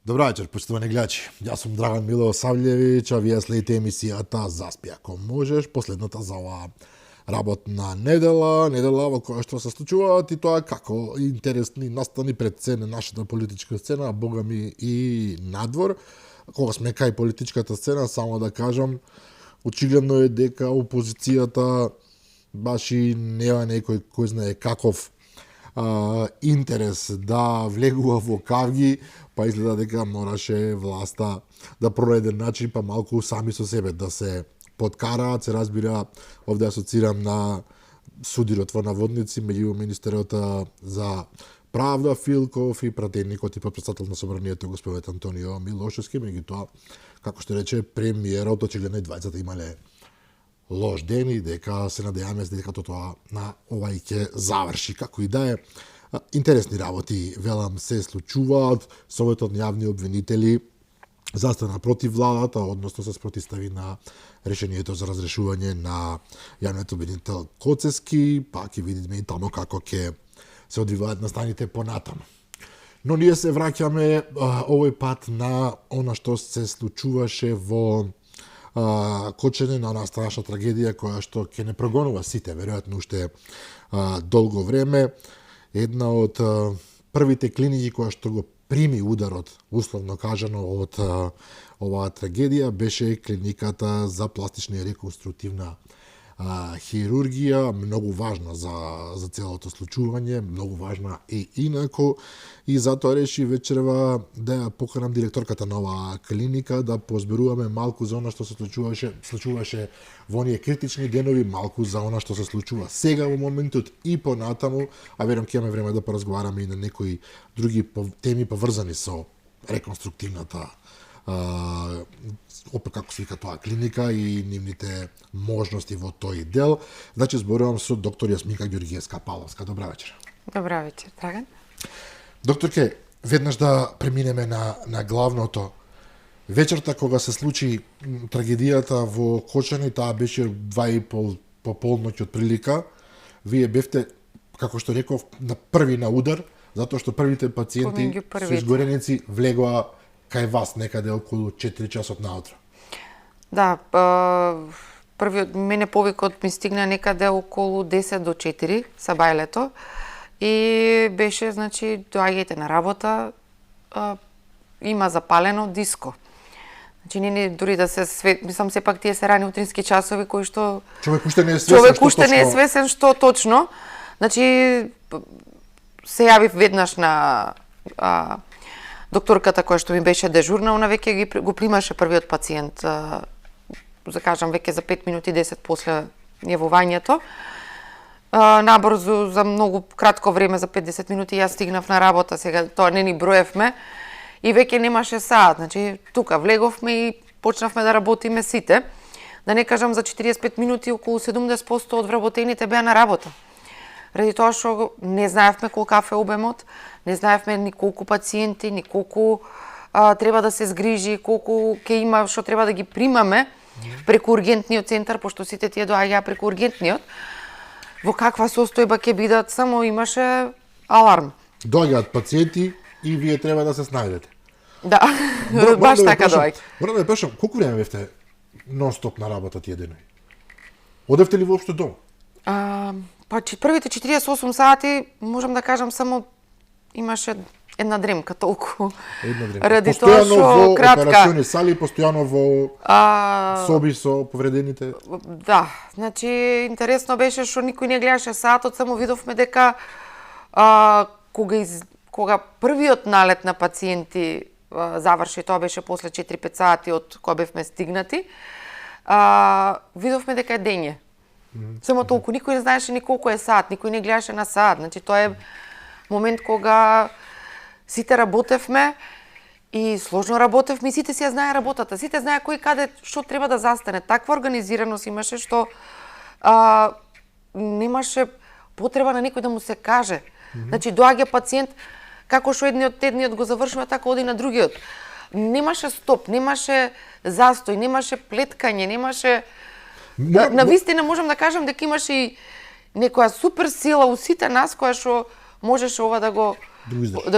Добро вечер, почитувани гледачи. Јас сум Драган Милосављевиќ, а вие следите емисијата Заспи ако можеш, последната за оваа работна недела во која што се случуваат и тоа како интересни настани пред сцена нашата политичка сцена, а богами и надвор. Кога сме кај политичката сцена, само да кажам, очигледно е дека опозицијата баш и нема некој кој знае каков интерес да влегува во кавги, па изгледа дека мораше власта да пронајде начин па малку сами со себе да се подкараат, се разбира, овде асоцирам на судирот во наводници меѓу министерот за правда Филков и пратеникот и подпредседател на собранието господин Антонио Милошевски, меѓутоа, како што рече премиерот, очигледно и двајцата имале лош ден и дека се надејаме дека тоа на овај ќе заврши. Како и да е, интересни работи, велам, се случуваат. Советот на јавни обвинители застана против владата, односно се спротивстави на решението за разрешување на јавниот обвинител Коцески, па ќе видиме и тамо како ќе се одвиваат настаните понатаму. Но ние се враќаме овој пат на она што се случуваше во Кочене, на онаа страшна трагедија која што ќе не прогонува сите, веројатно уште долго време. Една од првите клиники која што го прими ударот, условно кажано, од оваа трагедија беше клиниката за пластична и реконструктивна хирургија, многу важна за целото случување, многу важна и инако, и затоа реши вечерва да ја поканам директорката на оваа клиника да позберуваме малку за она што се случуваше во оние критични денови, малку за она што се случува сега во моментот и понатаму, а верам ќе имаме време да поразговараме и на некои други теми поврзани со реконструктивната како се вика тоа клиника и нивните можности во тој дел. Значи зборувам со доктор Јасминка Ѓорѓиевска-Павловска. Добра вечер. Добра вечер, Драган. Докторке, веднаш да преминеме на главното. Вечерта кога се случи трагедијата во Кочани, таа беше 2:30 по полноќ од прилика. Вие бевте, како што реков, на први на удар, затоа што првите пациенти со изгореници влегоа кај вас некаде околу 4 часот наутро. Да, првиот мене повикот ми стигна некаде околу 10 до 4 сабајлето и беше, значи, доаѓајте на работа, има запалено диско. Значи, не дури да се мислам сепак тие се рани утрински часови кои што човек уште не е свесен што точно. Значи, се јавив веднаш на докторката која што ми беше дежурна, она веќе го примаше првиот пациент, за кажам веќе за 5 минути 10 после јавувањето. Набрзо за многу кратко време, за 50 минути јас стигнав на работа, сега тоа не ни броевме и веќе немаше саат, значи тука влеговме и почнавме да работиме сите. Да не кажам за 45 минути околу 70% од вработените беа на работа. Ради тоа што не знаевме колкав е обемот, не знаевме ни колку пациенти, ни колку треба да се згрижи, колку ќе има што треба да ги примаме преку ургентниот центар, пошто сите тие доаѓаа преку ургентниот. Во каква состојба ќе бидат, само имаше аларм. Доаѓаат пациенти и вие треба да се снајдете. Да, баш така доаѓа. Морам да прашам, колку време бевте нон-стоп на работа тие денови? Одевте ли воопшто дома? Па првите 48 сати, можам да кажам, само имаше една дремка толку. Една дремка. Ради тоа што кратка. Операциони сали, постојано во соби со повредените? Да, значи интересно беше што никој не гледаше саатот, само видовме дека кога првиот налет на пациенти заврши, тоа беше после 4-5 сати од кога бевме стигнати, видовме дека е дење. Само толку, никој не знаеше ни колку е саат, никој не гледаше на саат. Значи тоа е момент кога сите работевме и сложно работевме и сите си ја знае работата. Сите знае кој каде што треба да застане. Таква организираност имаше што немаше потреба на некој да му се каже. Значи доаѓа пациент, како што едниот го завршува, така оди на другиот. Немаше стоп, немаше застој, немаше плеткање, немаше на вистина можам да кажам дека имаше и некоја супер сила у сите нас која што можеше ова да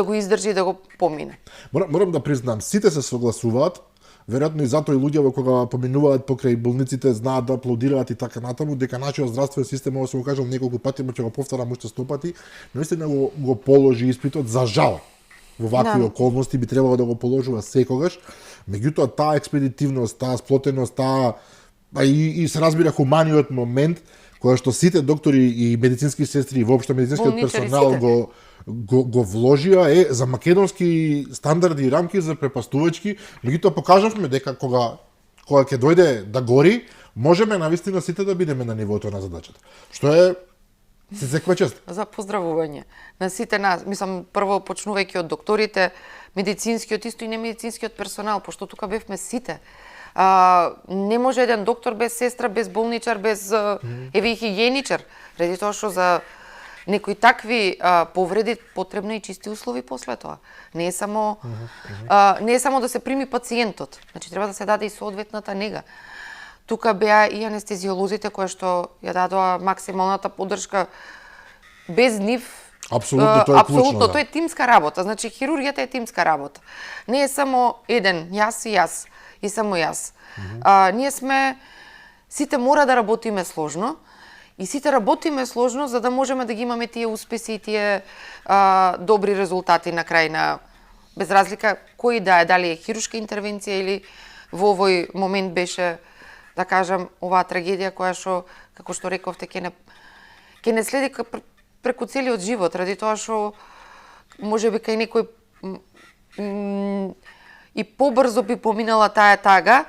го издржи и да го помине. Морам да признам, сите се согласуваат, веројатно и затоа и луѓето кога поминуваат покрај болниците знаат да аплодираат и така натаму, дека нашиот здравствен систем, ова се го кажал неколку пати, ќе го повторам уште 100 пати, наистина го положи испитот, за жал. Во вакви околности би требало да го положува секогаш, меѓутоа таа експедитивност, таа сплотеност, и се разбира хуманиот момент, која што сите доктори и медицински сестри и воопшто медицинскиот персонал го вложија за македонски стандарди и рамки за препастувачки, меѓутоа покажавме дека кога ќе дојде да гори, можеме навистина сите да бидеме на нивото на задачата. Што е се секва чест. За поздравување на сите нас, мислам прво почнувајќи од докторите, медицинскиот исто и немедицинскиот персонал, пошто тука бевме сите. Не може еден доктор без сестра, без болничар, без еве и хигиеничар, ради тоа што за некои такви повреди потребни и чисти услови после тоа. Не е само да се прими пациентот, значи треба да се даде и соодветната нега. Тука беа и анестезиолозите кои што ја дадоа максималната поддршка. Без нив апсолутно тоа е клучно. Тоа е тимска работа, значи хирургијата е тимска работа. Не е само еден, јас и само јас. Ние сите мора да работиме сложно и сите работиме сложно за да можеме да ги имаме тие успеси и тие добри резултати на крај на, без разлика кој да е, дали е хируршка интервенција или во овој момент беше, да кажам, оваа трагедија која што, како што рековте, ќе не следи преку целиот живот, ради тоа што можеби кај некој и побрзо би поминала таа тага,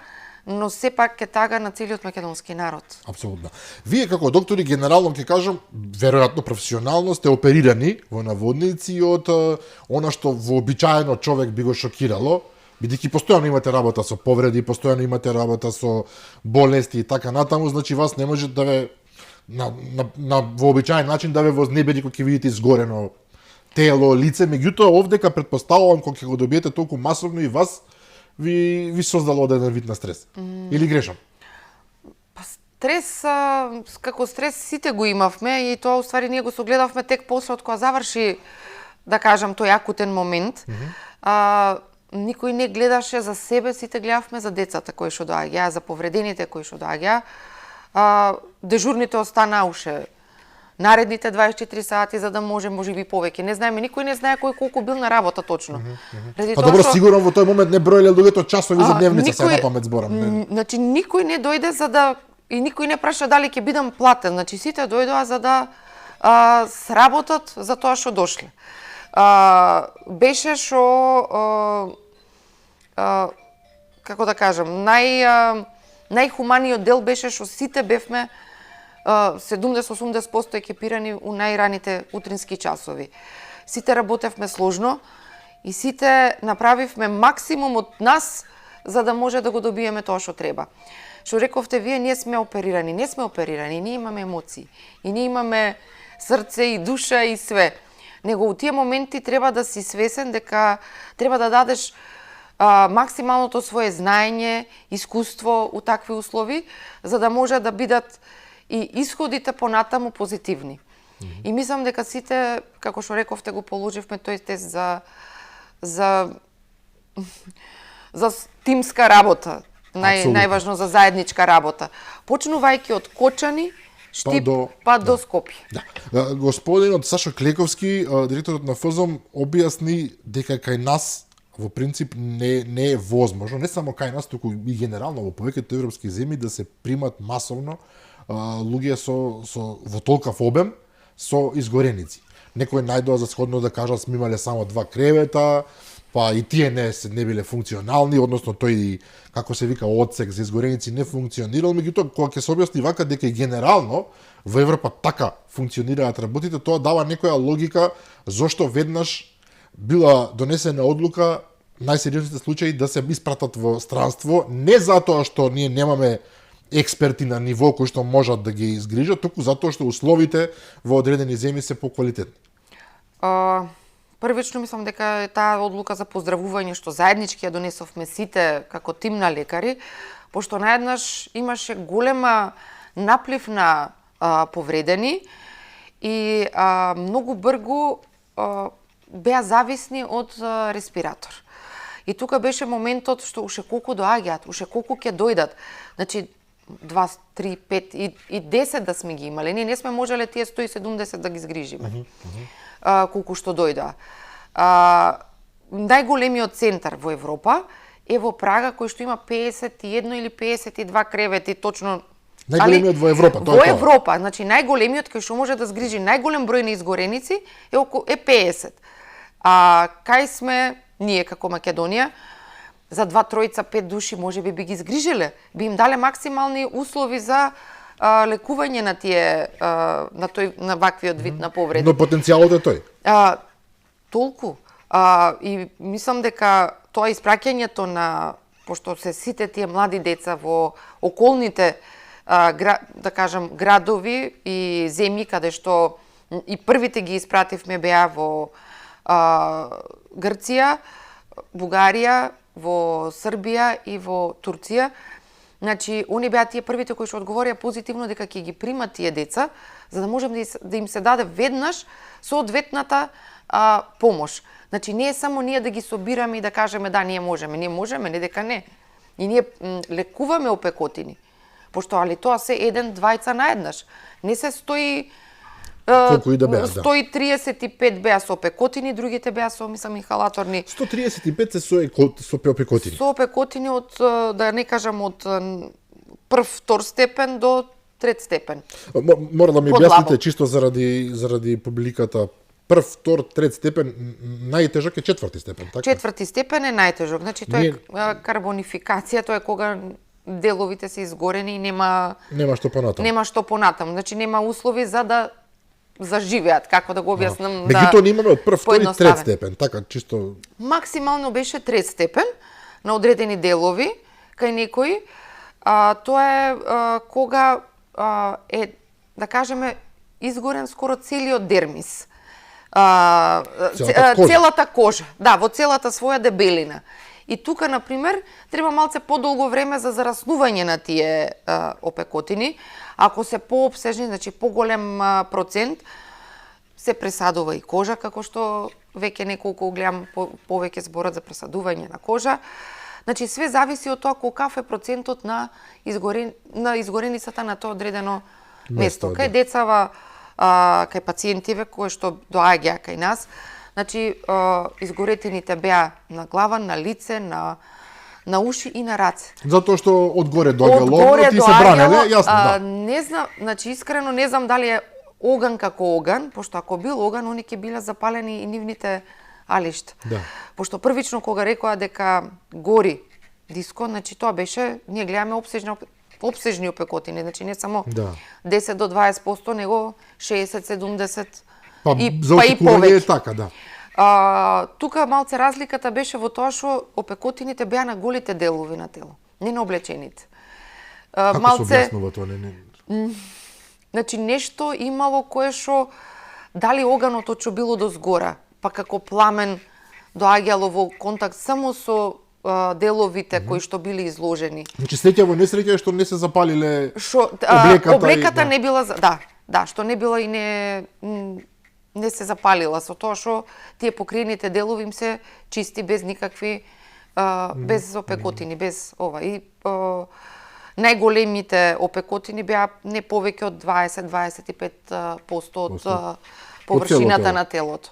но сепак е тага на целиот македонски народ. Апсолутно. Вие како доктори генерално ќе кажам, веројатно професионално сте оперирани во наводници од она што вообичаено човек би го шокирало, бидејќи постојано имате работа со повреди, постојано имате работа со болести и така натаму, значи вас не може да ве на вообичаен начин да ве вознебеди кога ќе видите изгорено тело, лице, меѓутоа овдека претпоставувам кога ќе го добиете толку масовно и вас ви создало одреден вид на стрес. Или грешам? Па стрес, како стрес сите го имавме и тоа уствари ние го согледавме тек после од кога заврши, да кажам, тој акутен момент. Никој не гледаше за себе, сите гледавме за децата кои што доаѓаа, за повредените кои што доаѓаа. Дежурните останаа уште наредните 24 сати за да можеби повеќе. Не знаеме, никој не знае кој колку бил на работа точно. Па добро, сигурно во тој момент не броеле луѓето часови за дневница, сега на памет зборам. Значи никој не дојде за да и никој не праша дали ќе бидам платен. Значи сите дојдоа за да сработат за тоа што дошле. Беше што како да кажам, најхуманиот дел беше што сите бевме 70-80% екипирани у најраните утрински часови. Сите работевме сложно и сите направивме максимум од нас за да може да го добиеме тоа што треба. Што рековте вие, ние сме оперирани. Не сме оперирани, ние имаме емоции. И ние имаме срце и душа и све. Него у тие моменти треба да си свесен дека треба да дадеш максималното свое знаење, искуство у такви услови, за да може да бидат и исходите понатаму позитивни. И мислам дека сите, како што рековте, го положивме тој тест за тимска работа, најважно за заедничка работа. Почнувајќи од Кочани, Штип, па до Скопје. Да. Господинот Сашо Клековски, директорот на ФЗОМ, објасни дека кај нас во принцип не е возможно, не само кај нас, туку и генерално во повеќето европски земји да се примат масовно луѓе во толкав обем со изгореници. Некој најдоа за сходно да кажат сме имале само 2 кревета, па и тие не биле функционални, односно тој, како се вика, одсек за изгореници не функционирал, меѓутоа кога ќе се објасни вака дека генерално во Европа така функционираат работите, тоа дава некоја логика зошто веднаш била донесена одлука најсериозните случаи да се испратат во странство, не затоа што ние немаме експерти на ниво кои што можат да ги изгрижат, туку затоа што условите во одредени земји се поквалитетни. Првично мислам дека таа одлука за поздравување што заеднички ја донесовме сите како тим на лекари, пошто наеднаш имаше голема наплив на повредени и многу брзо беа зависни од респиратор. И тука беше моментот што уште колку доаѓаат, уште колку ќе дојдат. Значи 2, 3, 5 и 10 да сме ги имале. Ние не сме можеле тие 170 да ги згрижиме. Колку што дојдоа. Најголемиот центар во Европа е во Прага, кој што има 51 или 52 кревети, точно. Најголемиот во Европа, тоа во е тоа. Европа, значи најголемиот кој што може да згрижи најголем број на изгореници е 50. Кај сме ние како Македонија, за 2, 3, 5 души може би ги згрижиле, би им дале максимални услови за лекување на тие на ваквиот вид на повреди. Но потенцијалот е тој. Толку. И мислам дека тоа испраќањето на, пошто се сите тие млади деца во околните да кажам градови и земји каде што и првите ги испративме беа во Грција, Бугарија, во Србија и во Турција. Значи, они беа тие првите кои што одговорија позитивно дека ќе ги примат тие деца, за да можем да им се даде веднаш соодветната помош. Значи, не е само ние да ги собираме и да кажеме да, ние можеме, не дека не. И ние лекуваме опекотини. Пошто, али тоа се 1-2 наеднаш. Не се 135 беа со опекотини, другите беа со, мислам, инхалаторни. 135 се со опекотини. Со опекотини од, да не кажам, од прв, втор степен до трет степен. Мора да ми објасните чисто заради публиката. Прв, втор, трет степен, најтежок е четврти степен, така? Четврти степен е најтежок. Значи, тоа е карбонификација, тоа е кога деловите се изгорени и нема што понатаму. Нема што понатаму. Значи, нема услови за да заживеат, како да го објаснам. Меѓутоа ние имаме од прв, втори, трет степен, така, чисто... Максимално беше трет степен на одредени делови, кај некои. Тоа е кога е, да кажеме, изгорен скоро целиот дермис. Целата кожа. Да, во целата своја дебелина. И тука, например, треба малце подолго време за зараснување на тие опекотини. Ако се пообсежни, значи поголем процент, се пресадува и кожа, како што веќе неколку гледам повеќе зборат за пресадување на кожа. Значи, све зависи од тоа колкав е процентот на изгореницата на тоа одредено место. Кај децава, кај пациентиве кои што доаѓаа кај нас, значи изгоретините беа на глава, на лице, на уши и на раце. Затоа што одгоре доаѓало, ти се бранеле, јасно, да. Не знам, значи искрено не знам дали е оган како оган, пошто ако бил оган, они ќе биле запалени и нивните алишта. Да. Пошто првично кога рекоа дека гори диско, значи тоа беше, ние гледаме обсежни опекотини, значи не само 10 до 20%, него 60-70 и повеќе. Е така, да. Тука малце разликата беше во тоа што опекотините беа на голите делови на тело, не на облечените. Како се објаснува тоа? Значи нешто имало кое што дали оганот што било до згора, па како пламен доаѓало во контакт само со деловите кои што били изложени. Значи среќа во несреќа што не се запалиле облеката. Облеката не била, да, што не била и не се запалила со тоа што тие покриените делови им се чисти без никакви без опекотини, без ова. И најголемите опекотини беа не повеќе од 20-25% од површината на телото.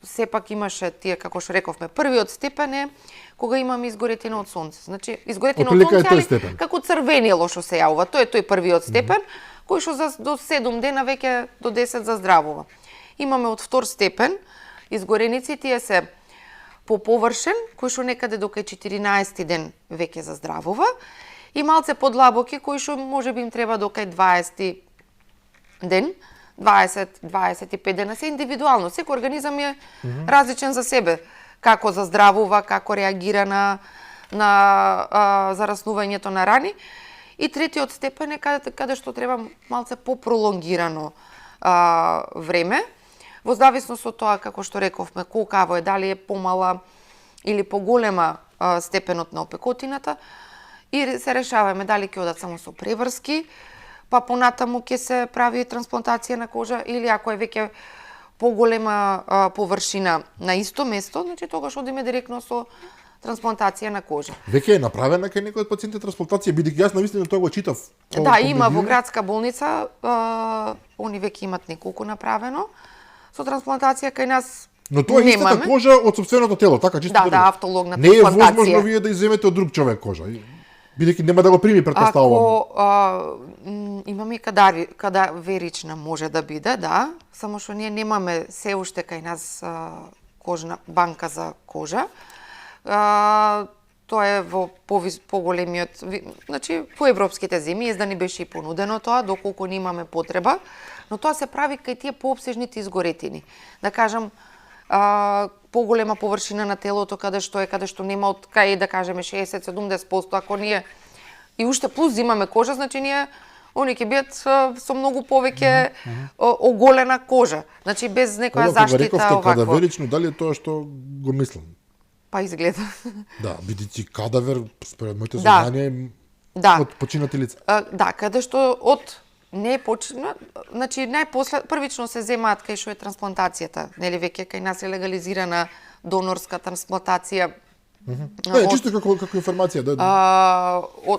Сепак имаше тие, како што рековме, првиот степен е кога имаме изгоретина од сонце. Значи, изгоретина од сонце, али како црвенило што се јавува. Тој е тој првиот степен, кој што до 7 дена веќе до 10 заздравува. Имаме од втор степен изгореници, тие се по површен, кој што некаде до кај 14 ден веќе заздравува, и малце подлабоки, кои што може би им треба до кај 20 ден, 20-25 дена, се индивидуално. Секој организам е различен за себе. Како заздравува, како реагира на зараснувањето на рани. И третиот степен е каде што треба малце попролонгирано време, во зависност од тоа, како што рековме, колкаво е, дали е помала или поголема степенот на опекотината, и се решаваме дали ќе одат само со преврски, па понатаму ќе се прави трансплантација на кожа, или ако е веќе поголема површина на исто место, значи тогаш одиме директно со трансплантација на кожа. Веќе е направена кај некој од пациентите трансплантација, бидејќи јас навистина тоа го читав. Да, има во градска болница, они веќе имат неколку направено. Со трансплантација кај нас но тоа е истата кожа од собственото тело, така чисто. Да, автологна трансплантација. Не е трансплантација. возможно вие да изземете од друг човек кожа, бидејќи нема да го прими, претпоставувам. Ако имаме кадаверична може да биде, да, само што ние немаме се уште кај нас кожна банка за кожа. Тоа е во поголемиот, значи по европските земји, да ни беше и понудено тоа, доколку не имаме потреба, но тоа се прави кај тие поопсежните изгоретини. Да кажам, поголема површина на телото каде што нема од кај да кажеме 60-70%, ако ние и уште плюс имаме кожа, значи ние они ќе бидат со многу повеќе оголена кожа, значи без некоја заштита овакво. Кадаверично, дали е тоа што го мислам? Па изгледа. Да, бидејќи кадавер според моите знања од починати лица. Да, каде што од не е почина, значи првично се земаат кај што е трансплантацијата, нели веќе кај нас е легализирана донорска трансплантација. Чисто како информација, да.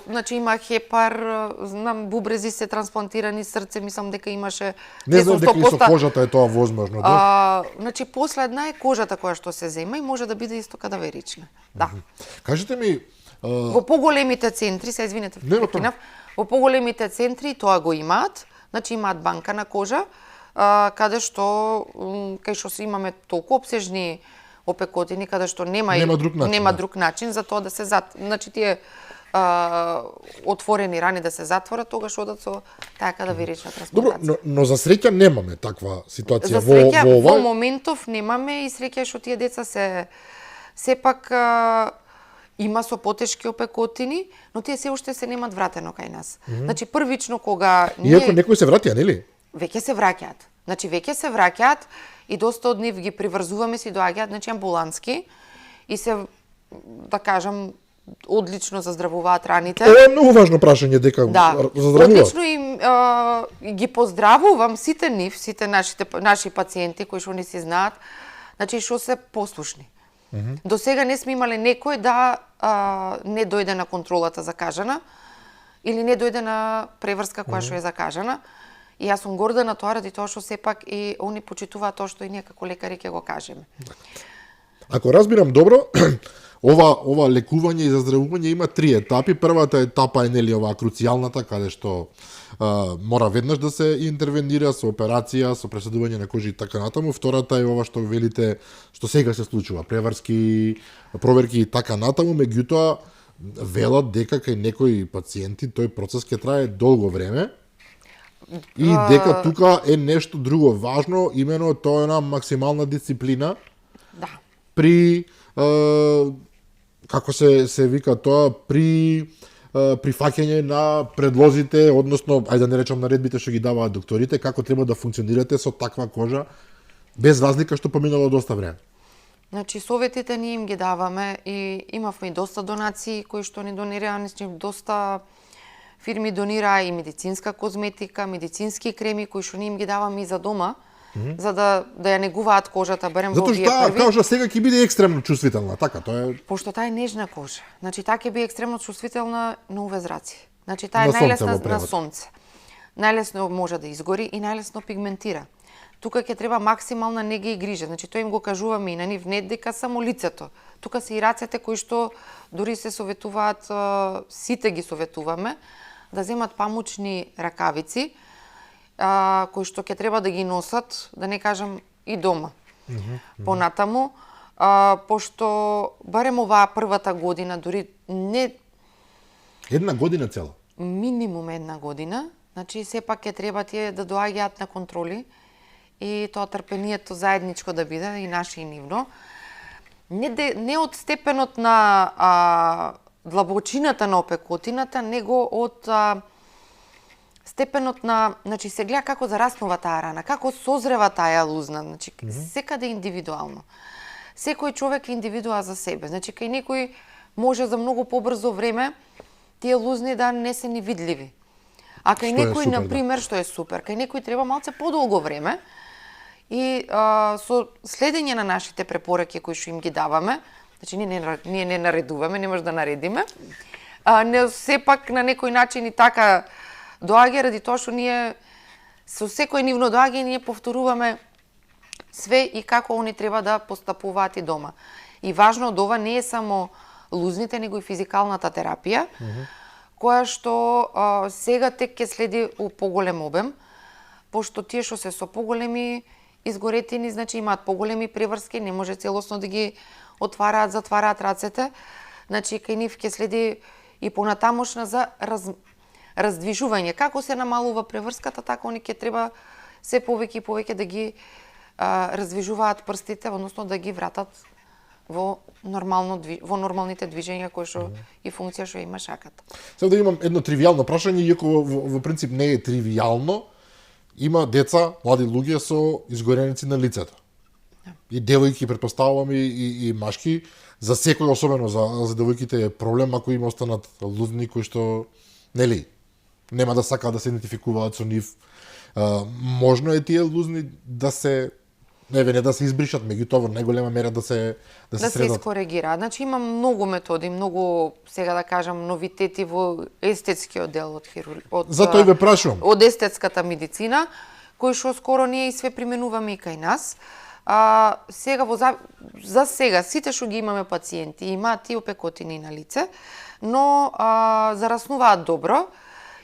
Значи има хепар, знам бубрези се трансплантирани, срце мислам дека имаше. Не знам дека и со кожата е тоа возможно, да. Значи последна е кожата која што се зема и може да биде исто кадаверична. Да. Кажете ми, во поголемите центри, се извинете, прекинав, во поголемите центри тоа го имаат, значи имаат банка на кожа, каде што кај што се имаме толку опсежни опекотини каде што нема друг начин за тоа да се значи тие отворени рани да се затворат, тогаш одат со таа кадаверична трансплантација. Добро, но за среќа немаме таква ситуација за среќа, во моментов немаме и среќа што тие деца се сепак има со потешки опекотини, но тие се уште се немат вратено кај нас. Значи првично кога иако некои се враќаат, нели? Веќе се враќаат. Значи веќе се враќаат и доста од нив ги приврзуваме, си доаѓаат, значи амбулантски и се, да кажам, одлично заздравуваат раните. Ова е многу важно прашање дека заздравуваат. Одлично им ги поздравувам сите нив, сите наши пациенти кои што не си знаат, значи што се послушни. До сега не сме имале некој да не дојде на контролата закажана или не дојде на преврска која што е закажана. И јас сум горда на тоа, ради тоа што сепак и они почитуваат тоа што и ние како лекари ќе го кажеме. Ако разбирам добро, ова лекување и заздравување има 3 етапи. Првата етапа е нели оваа круцијалната, каде што мора веднаш да се интервенира со операција, со пресадување на кожи и така натаму. Втората е ова што велите, што сега се случува, преварски проверки и така натаму, меѓутоа велат дека кај некои пациенти тој процес ќе трае долго време. И дека тука е нешто друго важно, имено тоа е една максимална дисциплина. Да. При како се вика тоа, при прифаќање на предлозите, односно, ајде да не речам наредбите што ги даваат докторите, како треба да функционирате со таква кожа, без разлика што поминало доста време. Значи, советите ние им ги даваме и имавме и доста донации кои што ни донираа, доста фирми донираа и медицинска козметика, медицински креми кои што ние им ги даваме и за дома, за да ја негуваат кожата, барем во овие први. Затоа што кажа сега ќе биде екстремно чувствителна, така тоа е. Пошто таа е нежна кожа. Значи таа ќе биде екстремно чувствителна на UV зраци. Значи таа е најлесна на сонце. Најлесно може да изгори и најлесно пигментира. Тука ќе треба максимална нега и грижа. Значи тоа им го кажуваме и на нив, не дека само лицето. Тука се и рацете кои што дури се советуваат, сите ги советуваме да земат памучни ракавици, кои што ќе треба да ги носат, да не кажам и дома. Понатаму, пошто барем оваа првата година, дури не... Една година цела? Минимум една година. Значи, сепак ќе треба тие да доаѓаат на контроли и тоа трпението заедничко да биде, и наше и нивно. Не од степенот на длабочината на опекотината, него од степенот на, значи се гледа како зараснува таа рана, како созрева таа лузна, значи секаде индивидуално. Секој човек е индивидуа за себе, значи кај некој може за многу побрзо време тие лузни да не се ни видливи. А кај некој, например, што е супер, кај некој треба малце подолго време И со следење на нашите препораки кои што им ги даваме, значи ние не наредуваме, не може да наредиме, не сепак на некој начин и така доаѓа ради тоа што ние со секој нивно доаѓа и ние повторуваме све и како они треба да постапуваат и дома. И важно од ова не е само лузните, него и физикалната терапија, која што сега тек ќе следи у поголем обем, пошто тие што се со поголеми изгоретини, значи имаат поголеми преврски, не може целосно да ги отвараат, затвараат рацете. Значи кај нив ќе следи и понатамошна за раздвижување. Како се намалува преврската, така они ќе треба се повеќе и повеќе да ги раздвижуваат прстите, односно да ги вратат во нормалните движења кои што и функција што има шаката. Сега да имам едно тривијално прашање, иако во принцип не е тривијално. Има деца, млади луѓе со изгореници на лицето. И девојки, претпоставувам, и машки. За секој, особено за девојките, е проблем ако им останат лузни кои што, нели, нема да сакаат да се идентификуваат со нив. Можно е тие лузни да се не да се избришат, меѓутоа во најголема мера да се средат. Се искоригира. Значи има многу методи, многу, сега да кажам, новитети во естетскиот дел од Затоа и ве прашувам. Од естетската медицина, кои што скоро ние и све применуваме и кај нас. Сега за сега сите што ги имаме пациенти имаат и опекотини на лице, но зараснуваат добро.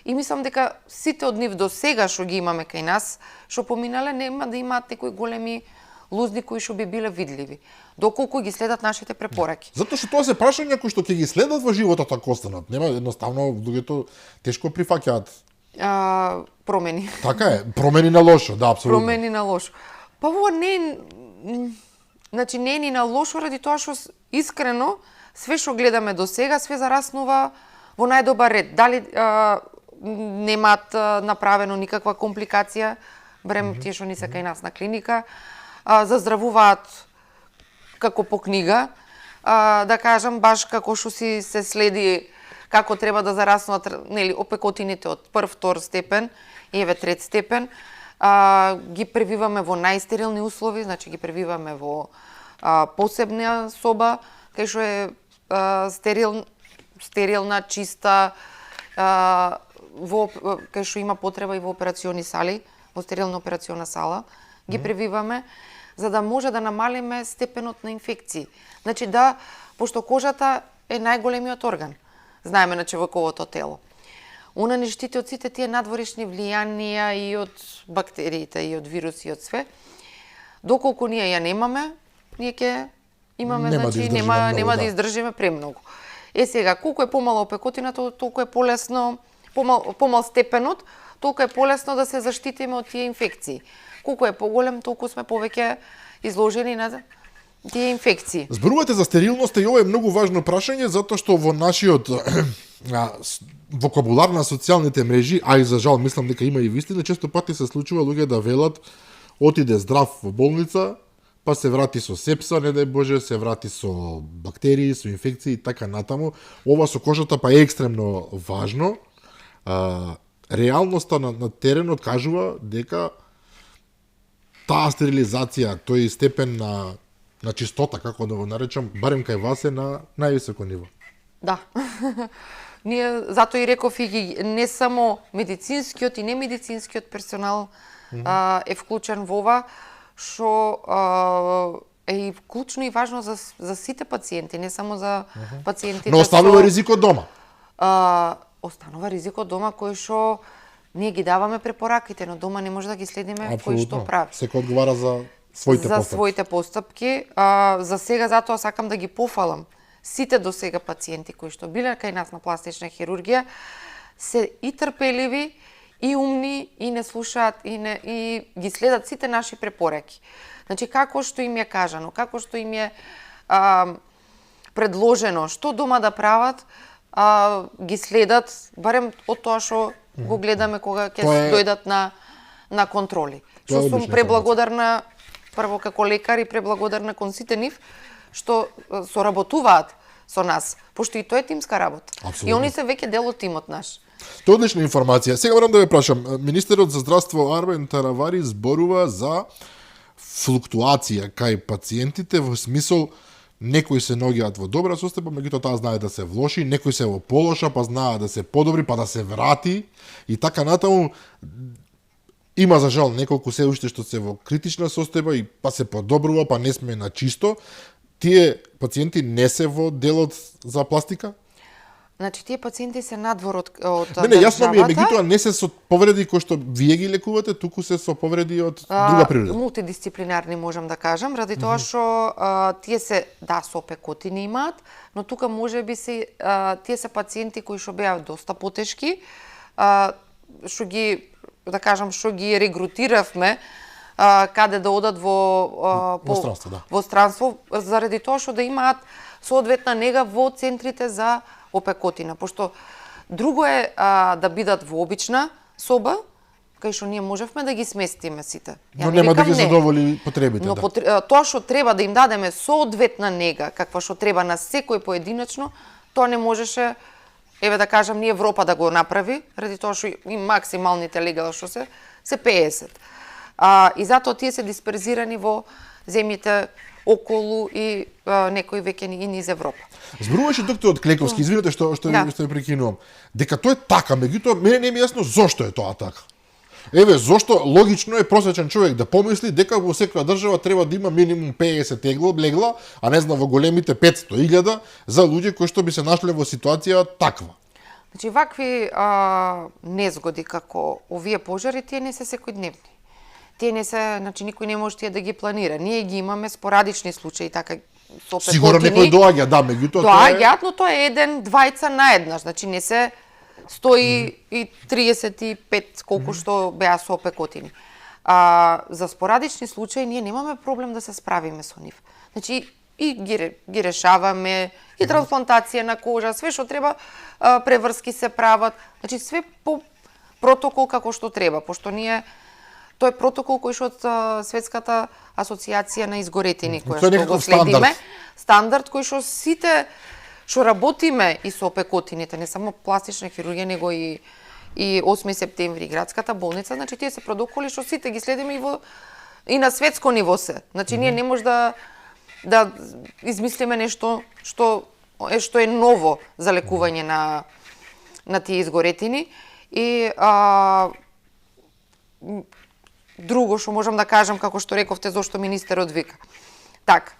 И мислам дека сите од нив до сега што ги имаме кај нас, што поминале, нема да имаат некои големи лузни кои што би биле видливи, доколку ги следат нашите препораки. Затоа што тоа се прашања кои што ќе ги следат во животот ако останат. Нема, едноставно луѓето тешко прифаќаат промени. Така е, промени на лошо, да, апсолутно. Промени на лошо. Па ова не значи не е ни на лошо ради тоа што искрено све што гледаме до сега све зараснува во најдобар ред. Дали немаат направено никаква компликација, барем тие што не се кај нас на клиника, заздравуваат како по книга, да кажам, баш како што си се следи како треба да зараснуваат, нели, опекотините од прв, втор степен и еве трет степен, ги превиваме во најстерилни услови, значи ги превиваме во посебна соба, кај што е стерилна, чиста, кај што има потреба и во операциони сали, во стерилна операциона сала, ги превиваме, за да може да намалиме степенот на инфекции. Значи пошто кожата е најголемиот орган, знаеме на човековото тело. Она не штити од сите тие надворешни влијанија и од бактериите, и од вируси, и од све. Доколку ние ја немаме, ние ќе имаме, нема да издржиме премногу. Сега, колку е помала опекотината, толку е полесно, помал степенот, толку е полесно да се заштитиме од тие инфекции. Колку е поголем, толку сме повеќе изложени на тие инфекции. Зборувате за стерилноста и ова е многу важно прашање, затоа што во нашиот вокабулар на социјалните мрежи, а и за жал мислам дека има и вистина, често пати се случува луѓе да велат отиде здрав во болница, па се врати со сепса, не дај Боже, се врати со бактерии, со инфекции и така натаму. Ова со кожата па е екстремно важно. Реалноста на теренот кажува дека таа стерилизација, тој степен на чистота, како да го наречам, барем кај вас е на највисоко ниво. Да. Ние затоа и реков и не само медицинскиот и немедицинскиот персонал е вклучен во ова, што е и вклучно и важно за сите пациенти, не само за пациентите. Но останува ризикот дома. Останува ризикот дома кој што ние ги даваме препораките, но дома не може да ги следиме кој што прави. Секој одговара за своите постапки. За сега затоа сакам да ги пофалам сите до сега пациенти кои што биле кај нас на пластична хирургија, се и трпеливи, и умни, и не слушаат, и ги следат сите наши препораки. Значи, како што им е кажано, како што им е предложено, што дома да прават, ги следат, барем од тоа што го гледаме кога ќе дојдат на контроли. Што сум преблагодарна, прво како лекар и преблагодарна кон сите нив, што соработуваат со нас, пошто и тоа е тимска работа. Абсолютно. И они се веќе дел од тимот наш. Тоа е одлична информација. Сега морам да ве прашам, министерот за здравство Армен Таравари зборува за флуктуација кај пациентите во смисол некои се наоѓаат во добра состојба, меѓутоа таа знае да се влоши, некои се во полоша, па знаат да се подобри, па да се врати и така натаму. Има за жал неколку се уште што се во критична состојба и па се подобрува, па не сме на чисто. Тие пациенти не се во делот за пластика? Значи, тие пациенти се надвор од Не, јасно ми е, меѓутоа не се со повреди кои што вие ги лекувате, туку се со повреди од друга природа. Мултидисциплинарни можам да кажам, ради тоа што тие се, да, со опекотини имаат, но тука може би се, тие се пациенти кои што беа доста потешки, што ги, да кажам, што ги регрутиравме, каде да одат во странство, да. Во странство, заради тоа што да имаат соодветна нега во центрите за опекотина, пошто друго е да бидат во обична соба, кај што ние можевме да ги сместиме сите. Но нема да ги задоволи потребите, но да. Тоа што треба да им дадеме соодветна нега, каква што треба на секој поединечно, тоа не можеше, еве да кажам, ни Европа да го направи, ради тоа што и максималните легала што се 50. И затоа тие се дисперзирани во земјите околу и некои веќе и низ Европа. Зборуваше докторот Клековски, извинете што ја прекинувам, дека тоа е така, меѓутоа мене не ми е јасно зошто е тоа така. Еве, зошто логично е просечен човек да помисли дека во секоја држава треба да има минимум 50 легла, а не знам во големите 500.000 за луѓе кои што би се нашле во ситуација таква. Значи, вакви незгоди како овие пожари, тие не се секојдневни. Тие не се, значи никој не може тие да ги планира. Ние ги имаме спорадични случаи така со опекотини. Сигурно некој доаѓа, да, меѓутоа доаѓаат, но тоа е 1-2 наеднаш, значи не се 135 колку што беа со опекотини. За спорадични случаи ние немаме проблем да се справиме со нив. Значи и ги решаваме, и трансплантација на кожа, све што треба, преврски се прават, значи све по протокол како што треба, пошто ние тој протокол кој што од Светската асоциација на изгоретини, која што го следиме, стандард кој што сите што работиме и со опекотините, не само пластична хирургија, него и 8 септември градската болница, значи тие се протоколи што сите ги следиме и на светско ниво се. Значи ние не може да измислиме нешто што е ново за лекување на тие изгоретини и друго што можам да кажам, како што рековте, зошто министерот вика. Така,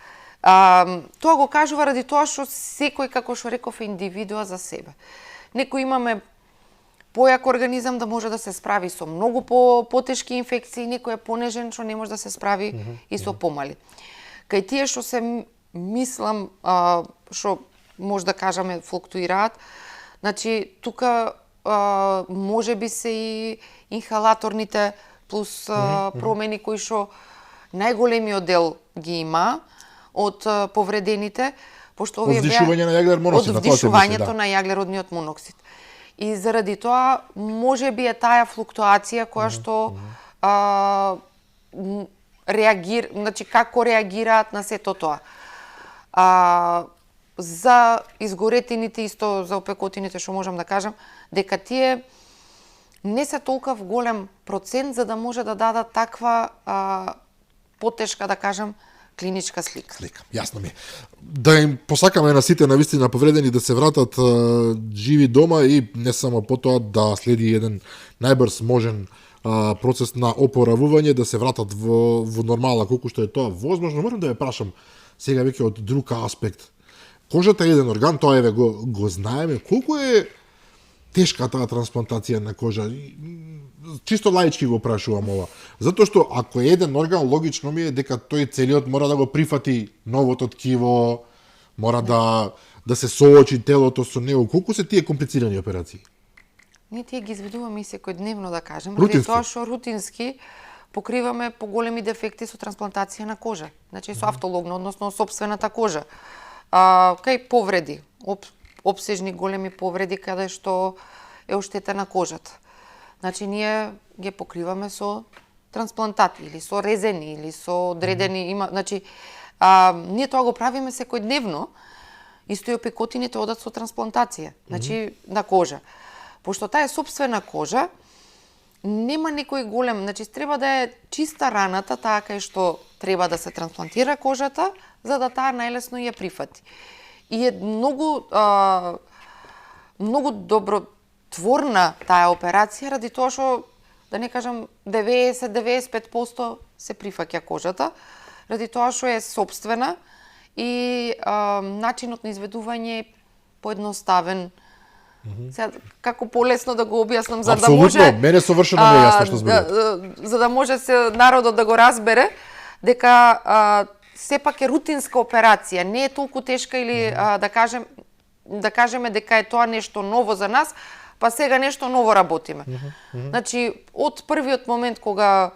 тоа го кажува ради тоа што секој, како што реков, е индивидуа за себе. Некој имаме појак организам да може да се справи со многу потешки инфекции, некој е понежен што не може да се справи и со помали. Кај тие што се мислам, што може да кажаме флуктуираат, значи тука може би се и инхалаторните плюс промени кои што најголемиот дел ги има од повредените, пошто овие беа од на јаглер моноксид, од вдишувањето на јаглеродниот моноксид. И заради тоа може би е таа флуктуација која што значи како реагираат на сето тоа. За изгоретините, исто за опекотините што можам да кажам, дека тие не се толков голем процент за да може да дадат таква потешка, да кажам, клиничка слика. Јасно ми. Да им посакаме на сите навистина повредени да се вратат живи дома и не само потоа да следи еден најбрз можен процес на опоравување, да се вратат во нормала колку што е тоа возможно. Морам да ве прашам сега веќе од друг аспект. Кожата е еден орган, тоа еве го знаеме, колку е тешка таа трансплантација на кожа. Чисто лаички го прашувам ова. Затоа што ако е еден орган, логично ми е дека тој целиот мора да го прифати новото ткиво, мора да се соочи телото со него. Колку се тие комплицирани операции? Ние тие ги изведуваме и секојдневно, да кажем, ради тоа што рутински покриваме поголеми дефекти со трансплантација на кожа. Значи со автологна, односно собствената кожа. Кај повреди, опсежни големи повреди каде што е оштетена кожата. Значи ние ги покриваме со трансплантати или со резени или со одредени значи ние тоа го правиме секојдневно. Исто и опекотините одат со трансплантација, значи на кожа. Пошто таа е собствена кожа, нема некој голем, значи треба да е чиста раната, таа кај што треба да се трансплантира кожата, за да таа најлесно ја прифати. И е многу добротворна таа операција, ради тоа што, да не кажам, 90-95% се прифаќа кожата, ради тоа што е сопствена и начинот на изведување е поедноставен. Сега, како полесно да го објаснам, за да може... Апсолутно, мене совршено не е јасно што зборувате. За да може народот да го разбере, дека сепак е рутинска операција, не е толку тешка или да кажеме дека е тоа нешто ново за нас, па сега нешто ново работиме. Значи, од првиот момент кога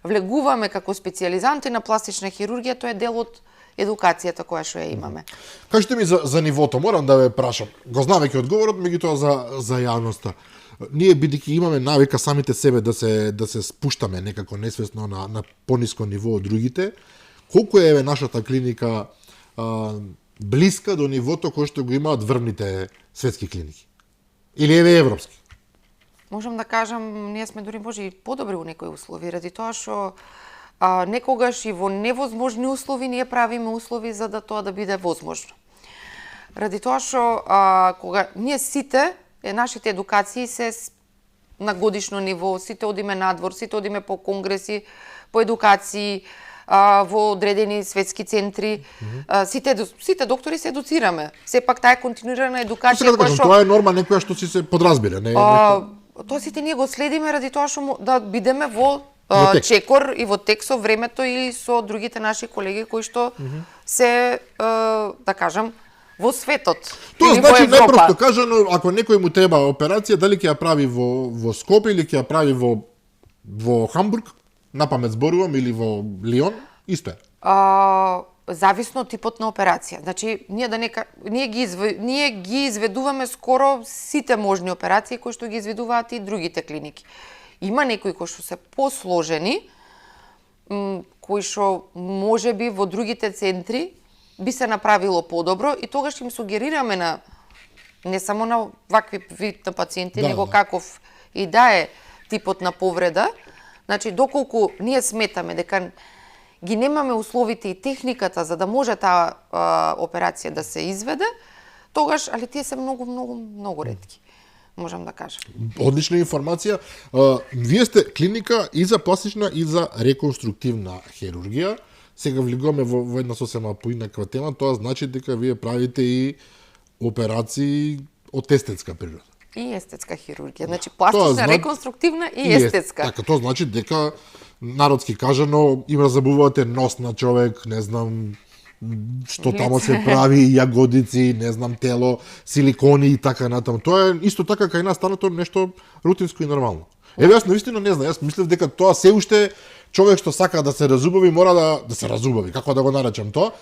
влегуваме како специјализанти на пластична хирургија, тоа е дел од едукацијата која што ја имаме. Кажете ми за нивото, морам да ве прашам. Го знам веќе одговорот, меѓутоа за јавноста. Ние бидејќи имаме навика самите себе да се спуштаме некако несвесно на пониско ниво од другите, колку е нашата клиника блиска до нивото кој што го имаат врвните светски клиники? Или еве европски? Можам да кажам, ние сме дури може и подобри у некои услови, ради тоа што некогаш и во невозможни услови ние правиме услови за да тоа да биде возможно. Ради тоа што кога ние сите, нашите едукации се на годишно ниво, сите одиме надвор, сите одиме по конгреси, по едукации, во одредени светски центри, сите доктори се едуцираме. Сепак таа е континуирана едукација која што... Тоа е норма некоја што си се подразбира, не тоа сите ние го следиме ради тоа што да бидеме во чекор и во тек со времето и со другите наши колеги кои што се, да кажам, во светот. Тоа значи, најпросто кажано, ако некој му треба операција, дали ќе ја прави во Скопје или ќе ја прави во Хамбург, напамет зборувам, или во Лион, исто е. Зависно од типот на операција. Значи, ние ги изведуваме скоро сите можни операции кои што ги изведуваат и другите клиники. Има некои кои што се посложени, кои што можеби во другите центри би се направило подобро и тогаш им сугерираме на не само на вакви вид на пациенти, него каков и да е типот на повреда. Значи, доколку ние сметаме дека ги немаме условите и техниката за да може таа операција да се изведе, тогаш, али тие се многу ретки, можам да кажам. Одлична информација. Вие сте клиника и за пластична и за реконструктивна хирургија. Сега влегуваме во една сосема поинаква тема, тоа значи дека вие правите и операции од естетска природа. И естетска хирургија, значи пластична, реконструктивна и естетска. Така, тоа значи дека народски кажано им разабувате нос на човек, не знам што тамо се прави, јагодици, не знам тело, силикони и така натаму. Тоа е исто така кај нас станато нешто рутинско и нормално. Еве јас навистина не знам, јас мислев дека тоа се уште човек што сака да се разубави мора да се разубави, како да го наречам тоа,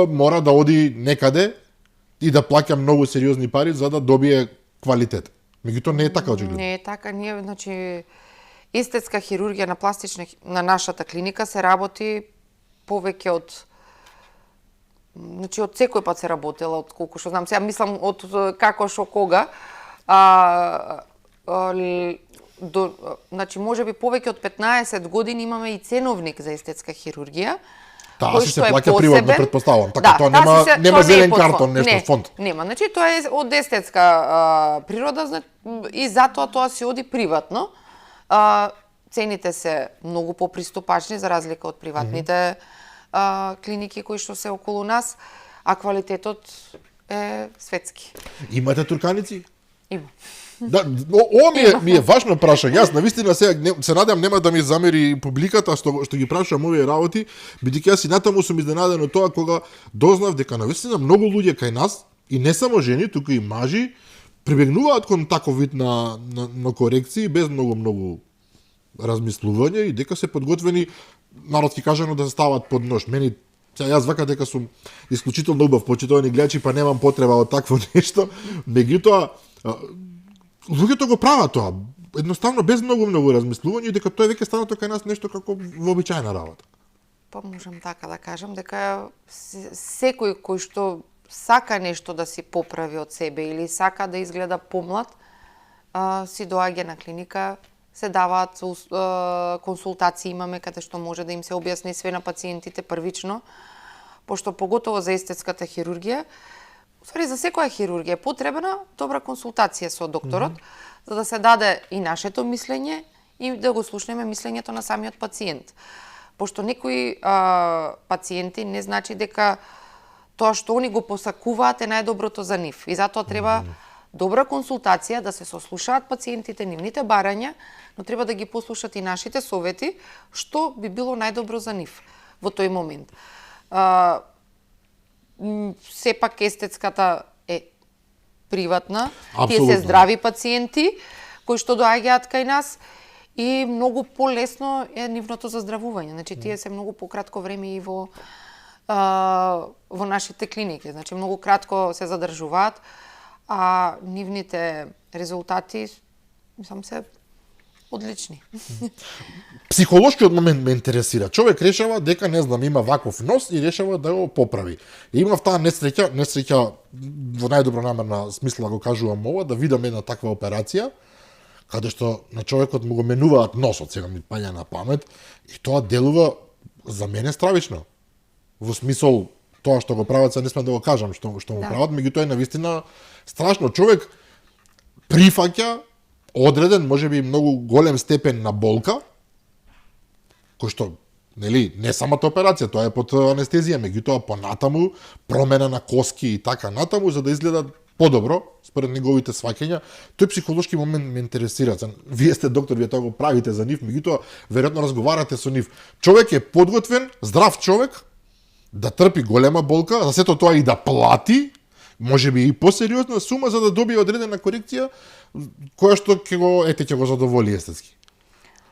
мора да оди некаде и да плаќа многу сериозни пари за да добие квалитет. Меѓутоа не е така очигледно. Не е така, ние значи естетска хирургија на пластична на нашата клиника се работи повеќе од значи од секој пат се работела, од колку што знам, сега мислам од како што кога. Значи можеби повеќе од 15 години имаме и ценовник за естетска хирургија. Таа се плаќа приватно, претпоставувам. Така тоа нема зелен картон, нешто фонд. Нема, значи тоа е од естетска природа и затоа тоа се оди приватно. Цените се многу попристапачни за разлика од приватните клиники кои што се околу нас, а квалитетот е светски. Имате турканици? Има. Да, ова ми е важно прашање. Јас навистина се надевам нема да ми замери публиката што ги прашувам овие работи, бидејќи јас и натаму сум изненаден од тоа кога дознав дека навистина многу луѓе кај нас и не само жени, туку и мажи прибегнуваат кон таков вид на корекции без многу размислување и дека се подготвени народски кажано да се стават под нож. Мени јас вака дека сум исклучително убав почитувани гледачи, па немам потреба од такво нешто. Меѓутоа луѓето го прават тоа, едноставно без многу размислување, дека тоа веќе станато кај нас нешто како вообичаена работа. Па можам така да кажам дека секој кој што сака нешто да си поправи од себе или сака да изгледа помлад, си доаѓа на клиника се даваат консултации, имаме каде што може да им се објасни све на пациентите првично, пошто поготово за естетската хирургија, ствари за секоја хирургија е потребна добра консултација со докторот, за да се даде и нашето мислење и да го слушнеме мислењето на самиот пациент. Пошто некои пациенти не значи дека тоа што они го посакуваат е најдоброто за нив. И затоа треба добра консултација, да се сослушаат пациентите, нивните барања, но треба да ги послушат и нашите совети, што би било најдобро за нив во тој момент. Сепак естетската е приватна, тие се здрави пациенти кои што доаѓаат кај нас и многу полесно е нивното заздравување. Значи тие се многу пократко време и во нашите клиники, значи многу кратко се задржуваат, а нивните резултати мислам се одлични. Психолошкиот момент ме интересира. Човек решава дека не знам има ваков нос и решава да го поправи. И имав таа несреќа во најдобро намерна смисла го кажувам ова, да видам една таква операција каде што на човекот му го менуваат носот, сега ми паѓа на памет, и тоа делува за мене стравично. Во смисол тоа што го прават, се не смеам да го кажам што му прават, меѓутоа е навистина страшно. Човек прифаќа одреден, можеби многу голем степен на болка, кој што, нели, не самата операција, тоа е под анестезија, меѓутоа понатаму промена на коски и така натаму за да изгледа подобро според неговите сваќања. Тој психолошки момент ме интересира. Вие сте доктор, вие тоа го правите за нив, меѓутоа веројатно разговарате со нив. Човек е подготвен, здрав човек да трпи голема болка, за сето тоа и да плати, можеби и посериозна сума за да добие одредена корекција која што ќе го задоволи естетски.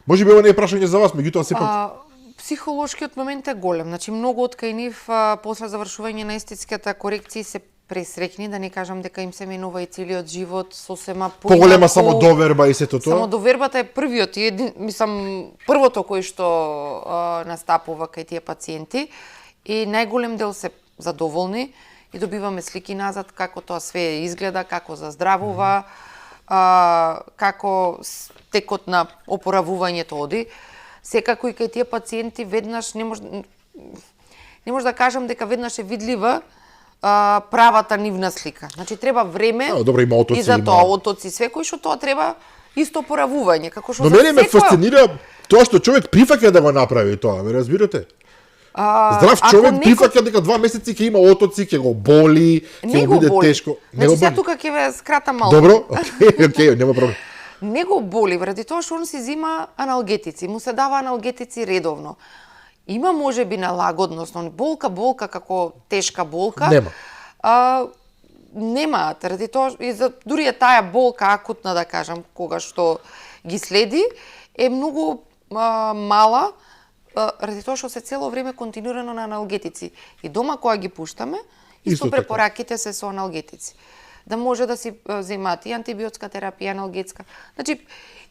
Можеби ова не е прашање за вас, меѓутоа сепак психолошкиот момент е голем. Значи многу од кај нив после завршување на естетската корекција се пресрекни, да не кажам дека им се менува и целиот живот сосема поголема самодоверба и сето тоа. Самодовербата е првиот и првото кој што настапува кај тие пациенти и најголем дел се задоволни и добиваме слики назад како тоа све изгледа, како заздравува, како текот на опоравувањето оди. Секако и кај тие пациенти веднаш не може да кажам дека веднаш е видлива правата нивна слика. Значи треба време и за тоа, отоци, све кој што тоа треба исто опоравување, како што за секоја. Но мене ме фасцинира тоа што човек прифаќа да го направи тоа, ме разбирате? Здрав човек прифаќа дека 2 месеци ќе има отоци, ќе го боли, ќе му биде тешко. Значи сега тука ќе ве скратам малку. Добро, окей, нема проблем. Не го боли, ради тоа што он си зима аналгетици, му се дава аналгетици редовно. Има можеби налагодност, но болка како тешка болка. Нема. Немаат, ради тоа и за дури е таа болка акутна, да кажам, кога што ги следи, е многу мала, ради тоа што се цело време континуирано на аналгетици. И дома кога ги пуштаме, исто препораките се со аналгетици. Да може да си земаат и антибиотска терапија, аналгетска. Значи,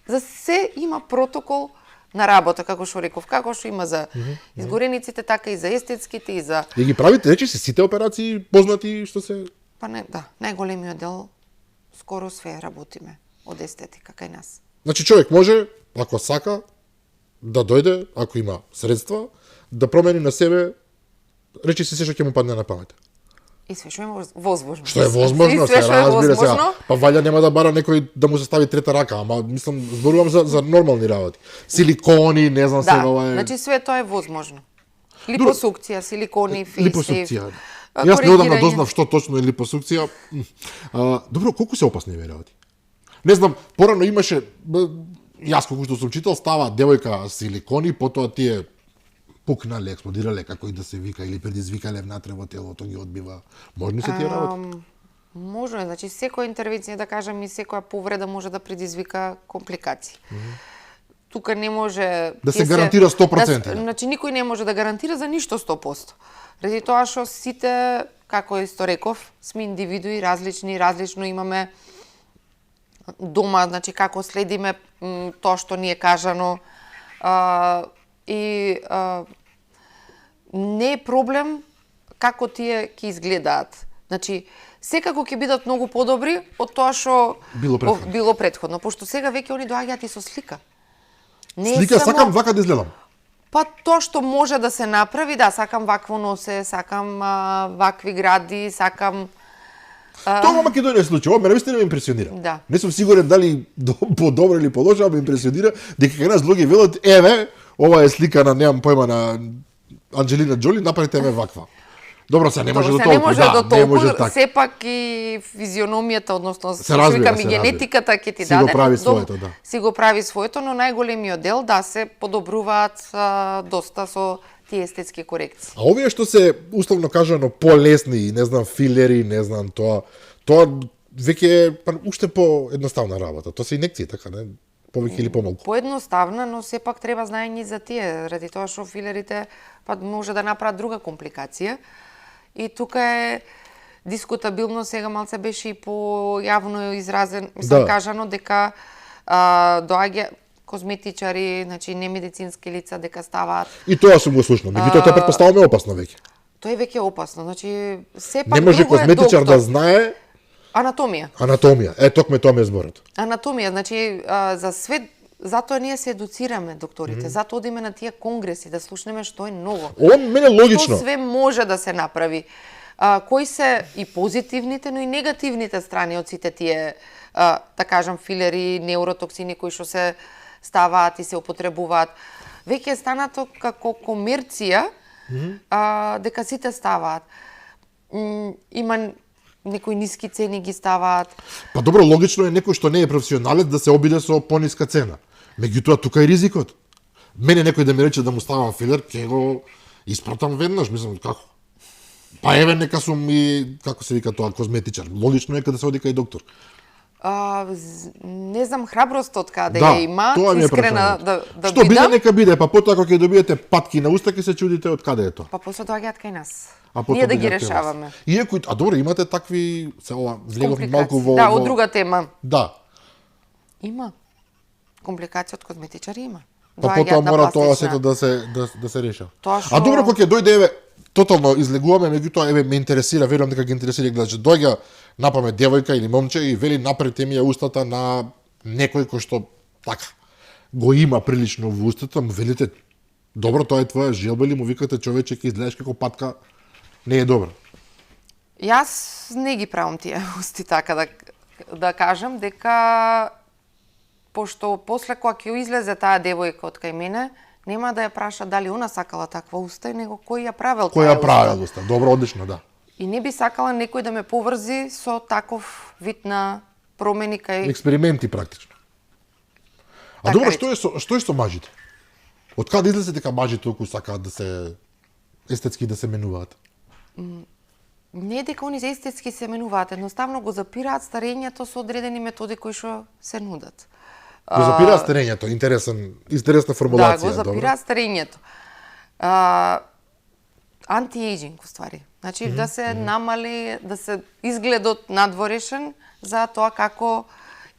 за се има протокол на работа, како што реков, како што има за изгорениците, така и за естетските и за... И ги правите, речи се сите операции познати што се... Па не, да, најголемиот дел скоро све работиме од естетика кај нас. Значи човек може, ако сака, да дојде, ако има средства, да промени на себе, речи се што ќе му падне на памет. И све што е возможно. Што е возможно, се разбира сега. Па валја нема да бара некој да му се стави трета рака, ама мислам зборувам за нормални работи. Силикони, не знам сега ова е. Значи све тоа е возможно. Липосукција, силикони, фейслифт. Липосукција. Јас неодамна дознав што точно е липосукција. Добро, колку се опасни овие работи? Не знам, порано имаше јас колку што сум читал, става девојка силикони, потоа тие пукнале, експлодирале, како и да се вика, или предизвикале внатре во телото, ги одбива. Можни се тие работи? Можно е, значи секоја интервенција, да кажам, и секоја повреда може да предизвика компликации. Тука не може... Да се гарантира 100%. Значи никој не може да гарантира за ништо 100%. Ради тоа што сите, како исто реков, сме индивидуи, различно имаме дома, значи како следиме тоа што ни е кажано, и не е проблем како тие ќе изгледаат. Значи, секако ќе бидат многу подобри од тоа што било претходно, пошто сега веќе они доаѓаат и со слика. Не Слика само- сакам вака да изгледам. Па тоа што може да се направи, да, сакам вакво носе, сакам вакви гради, сакам Тоа во Македонија се случи, ова мене вистина ме импресионира. Да. Не сум сигурен дали по добро или по лошо, ама ме импресионира дека кај нас луѓе велат, еве, ова е слика на немам појма на Анџелина Џоли, направите ме ваква. Добро, се не може до се толку, не може да, до не може толку, така. сепак и физиономијата, односно, Се разбира, викам, се и разбира. генетиката ќе ти Си го даде. прави своето, да. Си го прави своето, но најголемиот дел да се подобруваат доста со тие естетски корекции. А овие што се условно кажано полесни, не знам филери, не знам тоа веќе е уште по едноставна работа. Тоа се инекции така, не? Повеќе или помалку. Поедноставна, но сепак треба знаење за тие, ради тоа што филерите па може да направат друга компликација. И тука е дискутабилно, сега малце беше и појавно изразен, Да. кажано дека доаѓа козметичари, значи немедицински лица дека ставаат. И тоа сум го слушнал. Меѓутоа тоа претпоставуваме опасно веќе. Тоа е веќе опасно. Значи сепак Не може друго е козметичар доктор. да знае Анатомија. анатомија. Токме тоа ме е зборот. Анатомија, значи за свет, затоа ние се едуцираме докторите, затоа одиме на тие конгреси да слушнеме што е ново. Ова мене логично. Што све може да се направи. Кои се и позитивните, но и негативните страни од сите тие, да кажам, филери, неуротоксини кои што се ставаат и се употребуваат. Веќе е станато како комерција, дека сите ставаат. Има некои ниски цени ги ставаат. Па добро, логично е некој што не е професионалец да се обиде со пониска цена. Меѓутоа тука е ризикот. Мене некој да ми рече да му ставам филер, ќе го испратам веднаш, мислам како. Па еве нека сум и како се вика тоа козметичар. Логично е кога да се оди кај доктор. Не знам храбростот каде Да, ја има, тоа ми е искрена прашањето. да Што биде бидам. нека биде, па потоа кога ќе добиете патки на уста ќе се чудите од каде е тоа. Па после доаѓаат кај нас. Потоа Ние да ги доаѓаат кај вас. решаваме. Иако, добро, имате такви, се ова, влегов Компликации. малку во... Да, во- од друга тема. Да. Има. Компликации од козметичари има. Па Доаѓаат потоа на мора тоа пластична. сето да се реша. Тоа А добро, кога ќе дојде, еве, тотално излегуваме, меѓутоа, еве, ме интересира, верувам дека ги интересира гледачи. Доаѓа напамет девојка или момче и вели направите ми ја устата на некој кој што, така, го има прилично во устата, му велите, добро, тоа е твоја желба или му викате човече, ќе изгледаш како патка, не е добро. Јас не ги правам тие усти така да кажам дека пошто после кога ќе излезе таа девојка од кај мене, нема да ја праша дали она сакала таква уста, него кој ја правел Кој таа ја правил уста? Добро, одлично, да. И не би сакала некој да ме поврзи со таков вид на промени кај... Експерименти практично. А Така добро, рече. што е со мажите? Од каде излезе дека мажите толку сакаат да се естетски да се менуваат? Не дека они естетски се менуваат, едноставно го запираат старењето со одредени методи кои што се нудат. Го запираат старењето, интересна формулација. Да, го запираат старењето. Анти-ејджинг, уствари. Значи, да се намали, да се изгледот надворешен за тоа како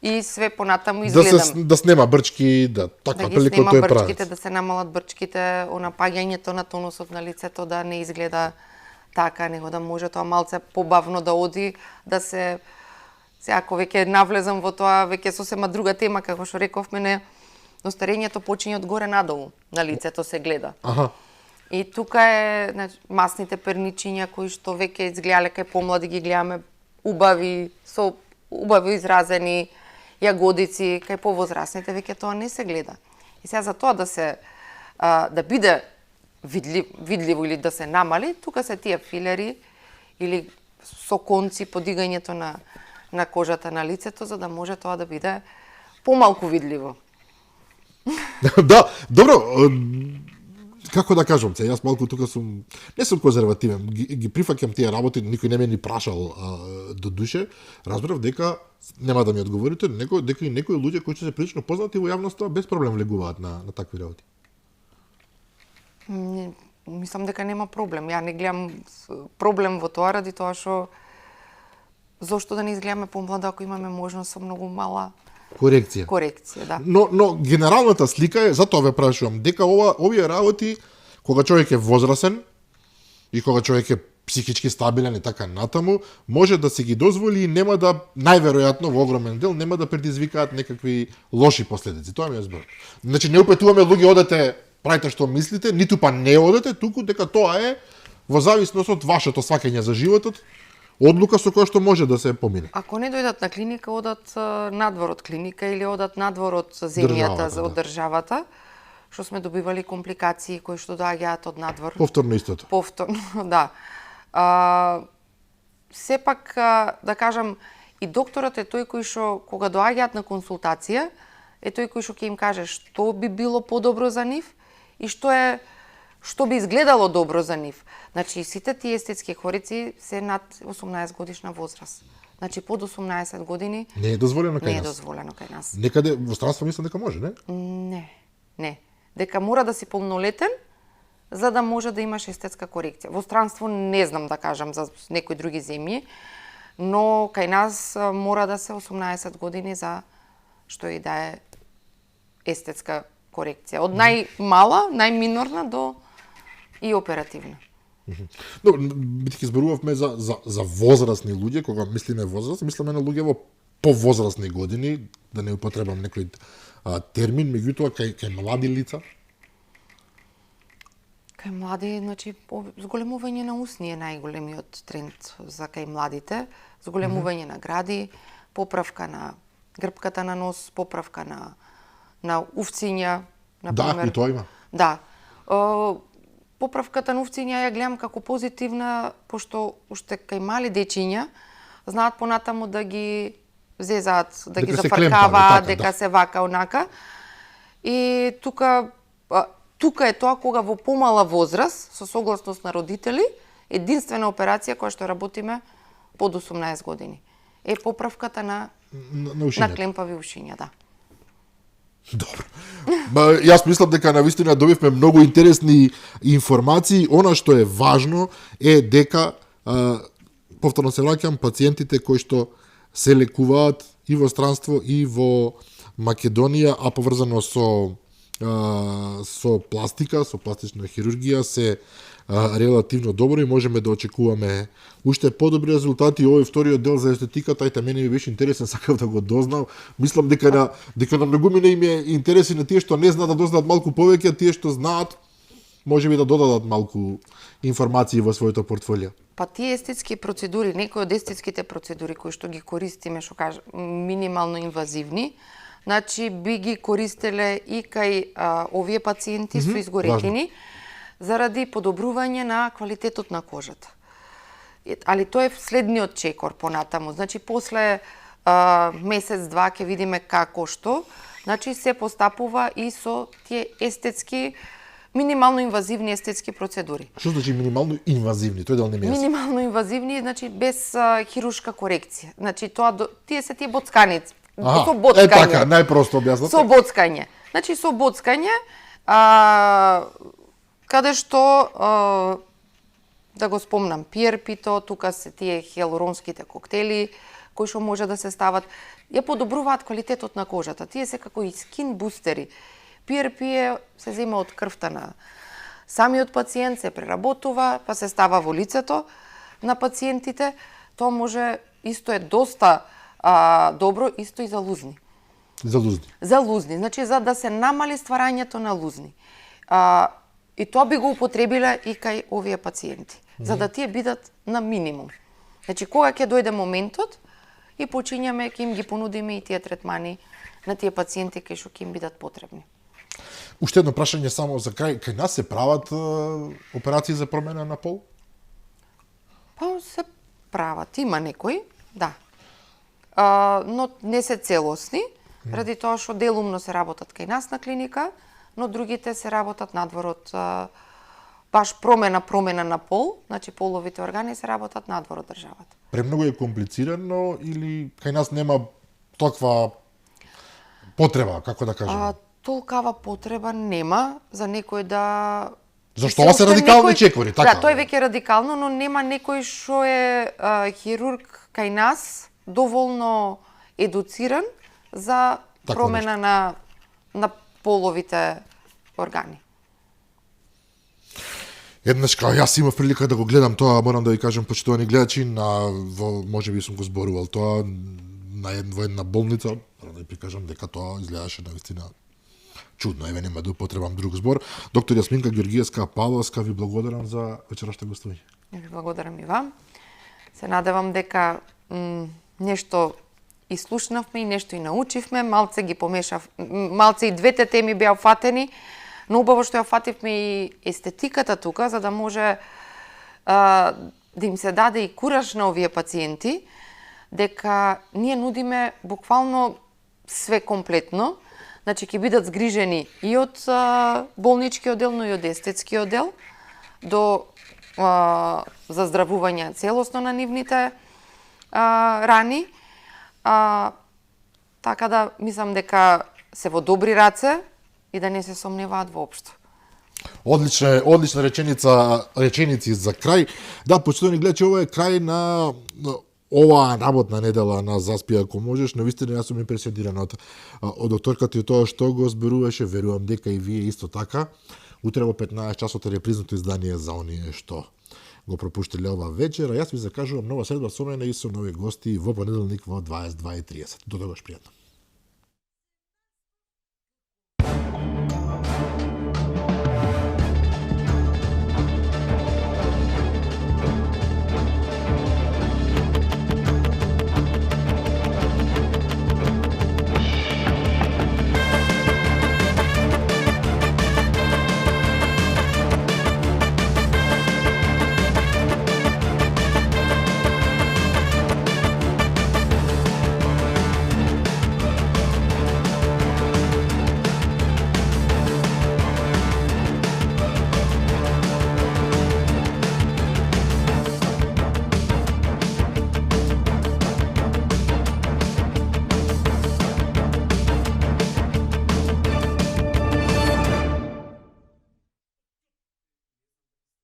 и све понатаму изгледам. Да снема брчки, да Да така ги прилико снема тој брчките, правец. да се намалат брчките, напаѓањето на тонусот на лицето да не изгледа така, него да може тоа малце побавно да оди, да се... Сега, ако веќе навлезам во тоа, веќе сосема друга тема, како што рековме, не, но старењето почиња од горе надолу, на лицето се гледа. Аха. И тука е значи, масните перничиња кои што веќе изгледале кај помлади ги гледаме убави, со убаво изразени јагодици, кај повозрасните веќе тоа не се гледа. И сега за тоа да се да биде видливо или да се намали, тука се тие филери или со конци подигањето на кожата на лицето за да може тоа да биде помалку видливо. Да, добро, како да кажам, јас малку тука сум, не сум конзервативен, ги прифаќам тие работи, никој не ме ни прашал до душе, разбрав дека, нема да ми одговорите, дека и некои луѓе кои се прилично познати во јавноста без проблем влегуваат на такви работи. Мислам дека нема проблем. Ја не гледам проблем во тоа ради тоа што зошто да не изгледаме помладо ако имаме можност со многу мала корекција, да. Но генералната слика е, затоа ве прашувам, дека овие работи, кога човек е возрасен и кога човек е психички стабилен и така натаму, може да се ги дозволи и нема да, најверојатно во огромен дел, нема да предизвикаат некакви лоши последици. Тоа ми е збор. Значи, не упетуваме луѓе одете, правите што мислите, ниту па не одете, туку дека тоа е во зависност од вашето сваќање за животот, одлука со која што може да се помине. Ако не дојдат на клиника, одат надвор од клиника или одат надвор од земјата, од државата, што сме добивали компликации кои што доаѓаат од надвор. Повторно истото. Повторно, да. Сепак, да кажам, и докторот е тој кој што, кога доаѓаат на консултација, е тој кој што ќе им каже што би било подобро за нив и што би изгледало добро за нив. Значи, сите тие естетски корици се над 18 годишна возраст. Значи, под 18 години не е дозволено кај нас. Не е дозволено кај нас. Некаде во странство мислам дека може, не? Не. Дека мора да си полнолетен за да може да имаш естетска корекција. Во странство не знам да кажам за некои други земји, но кај нас мора да се 18 години за што и да е естетска корекција. Од најмала, најминорна до и оперативна. Добро, бидејќи зборувавме за возрастни луѓе, кога мислиме возраст, мислиме на луѓе во повозрастни години, да не употребам некој термин, меѓутоа кај млади лица. Кај млади, значи, зголемување на усни е најголемиот тренд за кај младите. Зголемување на гради, поправка на грбката на нос, поправка на увциња, например. Да, и тоа има. Да. Поправката на увциња ја гледам како позитивна, пошто уште кај мали дечиња знаат понатаму да ги зезаат, да ги зафркаваат, дека се вака онака. И тука е тоа кога во помала возраст, со согласност на родители, единствена операција која што работиме под 18 години е поправката на клемпави ушиња, да. Добро. Јас мислам дека навистина добивме многу интересни информации. Она што е важно е дека, повторно се враќам, пациентите кои што се лекуваат и во странство и во Македонија, а поврзано со пластика, со пластична хирургија, се релативно добро и можеме да очекуваме уште подобри резултати. Овој вториот дел за естетиката, мене ми беше интересен, сакав да го дознам. Мислам дека на многумина им е интереси на тие што не знаат да дознаат малку повеќе, а тие што знаат можеби да додадат малку информации во своето портфолио. Па тие естетски процедури, некои од естетските процедури кои што ги користиме, што кажа, минимално инвазивни, значи би ги користеле и кај овие пациенти со изгоретини, заради подобрување на квалитетот на кожата. Али тоа е следниот чекор понатаму. Значи, после месец-два ќе видиме како што, значи се постапува и со тие естетски, минимално инвазивни естетски процедури. Што значи минимално инвазивни? Тој дел не ми јасно. Минимално инвазивни, значи без хируршка корекција. Значи тие се тие боцканици. Со боцкање. Така, најпросто објаснато. Со боцкање. Значи со боцкање, каде што да го спомнам PRP-то, тука се тие хиалуронските коктели кои што може да се стават, ја подобруваат квалитетот на кожата. Тие се како и скин бустери. PRP се зема од крвта на самиот пациент, се преработува, па се става во лицето на пациентите. Тоа може, исто е доста добро, исто и за лузни. За лузни? За лузни, значи за да се намали стварањето на лузни. И тоа би го употребила и кај овие пациенти, за да тие бидат на минимум. Значи, кога ќе дојде моментот и почињаме, ќе им ги понудиме и тие третмани на тие пациенти кои што ќе им бидат потребни. Уште едно прашање само за крај. Кај нас се прават операции за промена на пол? Па се прават. Има некои, да. Но не се целосни, ради тоа што делумно се работат кај нас на клиника, но другите се работат надвор од баш промена на пол, значи половите органи се работат надвор од државата. Премногу е комплицирано или кај нас нема таква потреба, како да кажеме? Толкава потреба нема за некој да... Зашто ова се радикални чекори, така? Да, тој веќе е радикално, но нема некој што е хирург кај нас доволно едуциран за промена на половите органи. Еднаш као јас имав прилика да го гледам тоа, морам да ви кажам почитувани гледачи, можеби сум го зборувал тоа во една болница, морам да ви прикажам дека тоа изгледаше навистина чудно, еве нема да употребам друг збор. Доктор Јасминка Ѓоргиевска Павловска, ви благодарам за вечерашното гостување. Ви благодарам и вам. Се надевам дека нешто и слушнавме и нешто и научивме, малце ги помешав, малце и двете теми беа фатени, но убаво што ја фативме и естетиката тука, за да може да им се даде и кураж на овие пациенти, дека ние нудиме буквално све комплетно, значи ќе бидат згрижени и од болнички оддел, но и од естетски оддел, до заздравување целосно на нивните рани. Така да мислам дека се во добри раце и да не се сомневаат воопшто. Одлична реченици за крај. Да, почитувани гледачи, ова е крај на оваа работна недела на Заспи ако можеш. Навистина јас сум импресиониран од докторката и тоа што го зборуваше, верувам дека и вие исто така. Утре во 15 часот е репризното издание за оние што го пропуштиле ова вечер, а јас ви закажувам нова средба со мене и со нови гости во понеделник во 22:30. До тогаш пријатно.